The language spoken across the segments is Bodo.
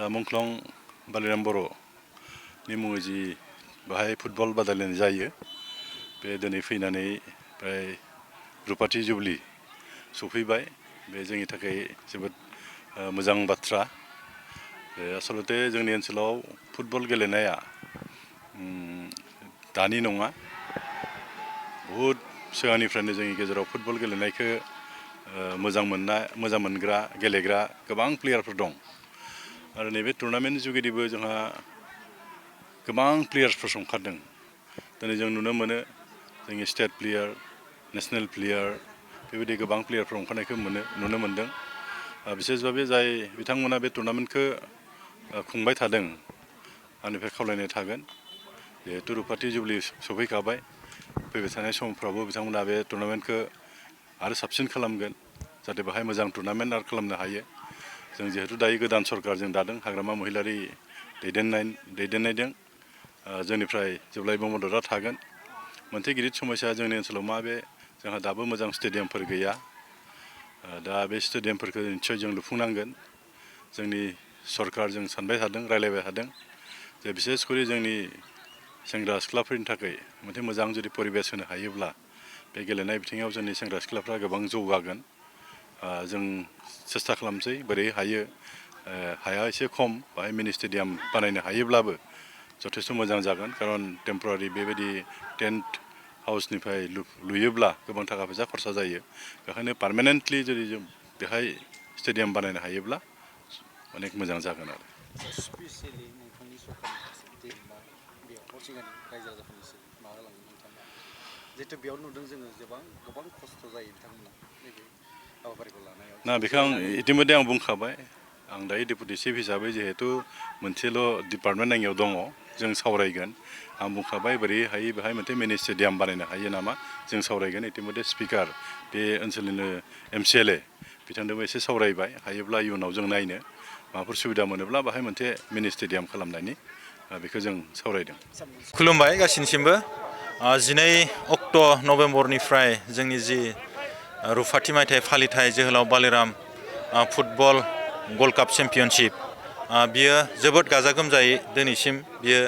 मुंख्लं बालिराम बर'नि मुङै जि बाहाय फुटबल बादायलायनाय जायो बे दिनै फैनानै प्राय रुपाथि जुबलि सफैबाय बे जोंनि थाखाय जोबोद मोजां बाथ्रा आसलते जोंनि ओनसोलाव फुटबल गेलेनाया दानि नङा बहुद सिगांनिफ्रायनो जोंनि गेजेराव फुटबल गेलेनायखौ मोजां मोनग्रा गेलेग्रा गोबां प्लेयारफोर दं आरो नैबे टुर्नामेन्ट जुगेदिबो जोंहा गोबां प्लेयार्सफोर ओंखारदों दिनै जों नुनो मोनो जोंनि स्टेट प्लेयार नेशनेल प्लेयार बेबायदि गोबां प्लेयारफोर ओंखारनायखौ नुनो मोनदों बिसेसभाबे जाय बिथांमोना बे टुर्नामेन्टखौ खुंबाय थादों आंनिफ्राय खावलायनाय थागोन जिहेतु रुपाथि जुबलि सफैखाबाय फैबाय थानाय समफ्रावबो बिथांमोना बे टुर्नामेन्टखौ आरो साबसिन खालामगोन जाहाथे बाहाय मोजां टुर्नामेन्ट आरो खालामनो हायो जों जिहेतु दायो गोदान सरकार जों दादों हाग्रामा महिलारि दैदेननायजों जोंनिफ्राय जेब्लायबो मददआ थागोन मोनसे गिदिर समस्या जोंनि ओनसोलाव मा बे जोंहा दाबो मोजां स्टेडियामफोर गैया दा बे स्टेडियामफोरखौ निस्सय जों लुफुंनांगोन जोंनि सरकारजों सानबाय थादों रायलायबाय थादों जे बिसेसकरि जोंनि सेंग्रा सिख्लाफोरनि थाखाय मोनसे मोजां जुदि परिबेस होनो हायोब्ला बे गेलेनाय बिथिङाव जोंनि सेंग्रा सिख्लाफ्रा गोबां जौगागोन जों सेस्था खालामसै बोरै हायो हाया एसे खम बाहाय मिनि स्टेडियाम बानायनो हायोब्लाबो जथेस्थ' मोजां जागोन खारन टेम्परारि बेबायदि टेन्ट हाउसनिफ्राय लुयोब्ला गोबां थाखा फैसा खरसा जायो बेखायनो पार्मानेन्टलि जुदि जों बेहाय स्टेडियाम बानायनो हायोब्ला अनेक मोजां जागोन आरो स्पेसियेलि नोंथांनि सरकारनि फारसे जेनेबा बेयाव हरसिंगानि रायजो राजाफोरनिसिम मा होलांगोन नोंथाङा जिहेतु बेयाव नुदों जोङो गोबां खस्थ' जायो बिथांमोना नैबे हाबाफारिखौ लानायाव ना बेखौ आं इतिमध्ये आं बुंखाबाय आं दायो डेपुटि चिफ हिसाबै जिहेतु मोनसेल' डिपार्टमेन्ट आंनियाव दङ जों सावरायगोन आं बुंखाबाय बोरै हायो बेहाय मोनसे मिनि स्टेडियाम बानायनो हायो नामा जों सावरायगोन इतिमध्ये स्पिकार बे ओनसोलनिनो MCLA बिथांजोंबो एसे सावरायबाय हायोब्ला इयुनाव जों नायनो माबाफोर सुबिदा मोनोब्ला बाहाय मोनसे मिनि स्टेडियाम खालामनायनि बेखौ जों सावरायदों खुलुमबाय गासिनिसिमबो 12 अक्ट' नभेम्बरनिफ्राय जोंनि जि रुपाथि मायथाइ फालिथाय जोहोलाव बालिराम फुटबल गल्ड काप चेम्पियनशिप बियो जोबोद गाजा गोमजायै दिनैसिम बियो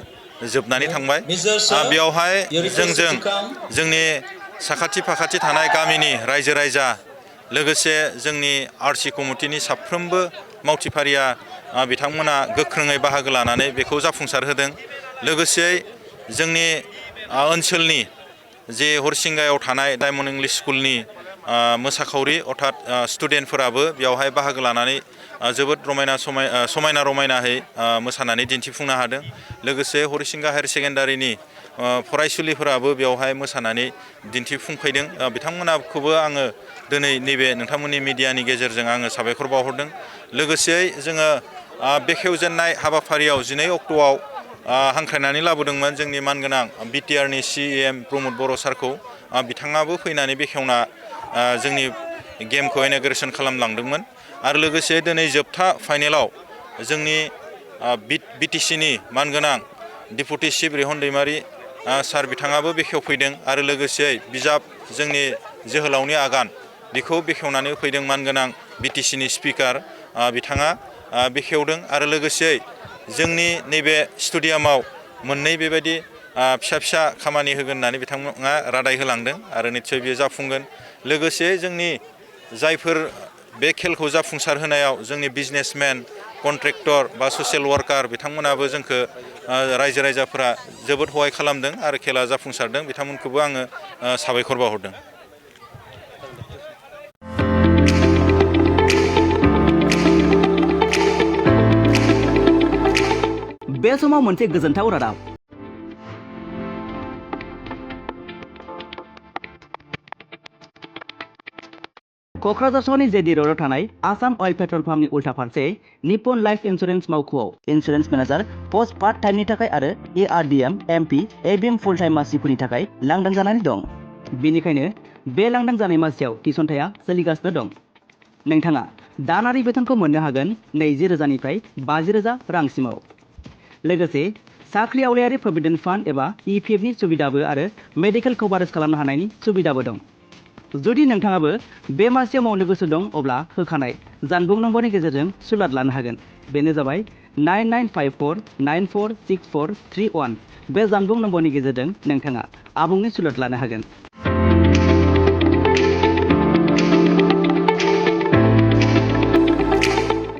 जोबनानै थांबाय बेयावहाय जोंनि साखाथि फाखाथि थानाय गामिनि रायजो राजा लोगोसे जोंनि RC कमिटिनि साफ्रोमबो मावथिफारिया बिथांमोना गोख्रोङै बाहागो लानानै बेखौ जाफुंसार होदों लोगोसे जोंनि ओनसोलनि जे हरसिंगायाव थानाय डायमन्ड इंलिश स्कुलनि मोसाखावरि अर्थात स्टुडेन्टफोराबो बेयावहाय बाहागो लानानै जोबोद समायना रमायनायै मोसानानै दिन्थिफुंनो हादों लोगोसे हरिसिंगा हायार सेकेन्डारिनि फरायसुलिफोराबो बेयावहाय मोसानानै दिन्थिफुंफैदों बिथांमोनखौबो आङो दिनै नैबे नोंथांमोननि मिडियानि गेजेरजों आङो साबायखर बावहरदों लोगोसेयै जोङो बेखेवजेननाय हाबाफारियाव 12 अक्ट'आव हांख्रायनानै लाबोदोंमोन जोंनि मानगोनां BTRनि CEM प्रमद बर' सारखौ बिथाङाबो फैनानै बेखेवना जोंनि गेमखौ इन'ग्रेसन खालामलांदोंमोन आरो लोगोसे दिनै जोबथा फाइनेलाव जोंनि BTCनि मानगोनां डेपुटि चिफ रेहन दैमारि सार बिथाङाबो बेखेवफैदों आरो लोगोसे बिजाब जोंनि जोहोलावनि आगान बेखौ बेखेवनानै फैदों मानगोनां BTCनि स्पिकार बिथाङा बेखेवदों आरो लोगोसे जोंनि नैबे स्टेडियामाव मोननै बेबायदि फिसा खामानि होगोन होननानै बिथांमोना रादाय होलांदों आरो निस्सय बेयो जाफुंगोन लोगोसे जोंनि जायफोर बे खेलखौ जाफुंसार होनायाव जोंनि बिजनेसमेन कन्ट्रेक्टर बा ससियेल वार्कार बिथांमोनाबो जोंखौ रायजो राजाफोरा जोबोद सहाय खालामदों आरो खेला जाफुंसारदों बिथांमोनखौबो आङो साबायखर बावहरदों बे समाव मोनसे गोजोनथाव रादाब क'क्राझार सहरनि जेडि र'डआव थानाय आसाम अइल पेट्रल पाम्पनि उल्था फारसे निप्पन लाइफ इन्सुरेन्स मावख'आव इन्सुरेन्स मेनेजार पस्ट पार्ट टाइमनि थाखाय आरो ARDM MP ABM फुल टाइम मासिफोरनि थाखाय लांदां जानानै दं बेनिखायनो बे लांदां जानाय मासियाव थिसनथाया सोलिगासिनो दं नोंथाङा दानारि बेथनखौ मोननो हागोन 20,000 निफ्राय 50,000 रांसिमाव लोगोसे साख्रि आवलायारि प्रभिडेन्ट फान्ड एबा EPFनि सुबिदाबो आरो मेडिकेल कभारेज खालामनो हानायनि सुबिदाबो दं जुदि नोंथाङाबो बे मासियाव मावनो गोसो दं अब्ला होखानाय जानबुं नम्बरनि गेजेरजों सुलाद लानो हागोन बेनो जाबाय 9954946431 बे जानबुं नम्बरनि गेजेरजों नोंथाङा आबुङै सुलाद लानो हागोन।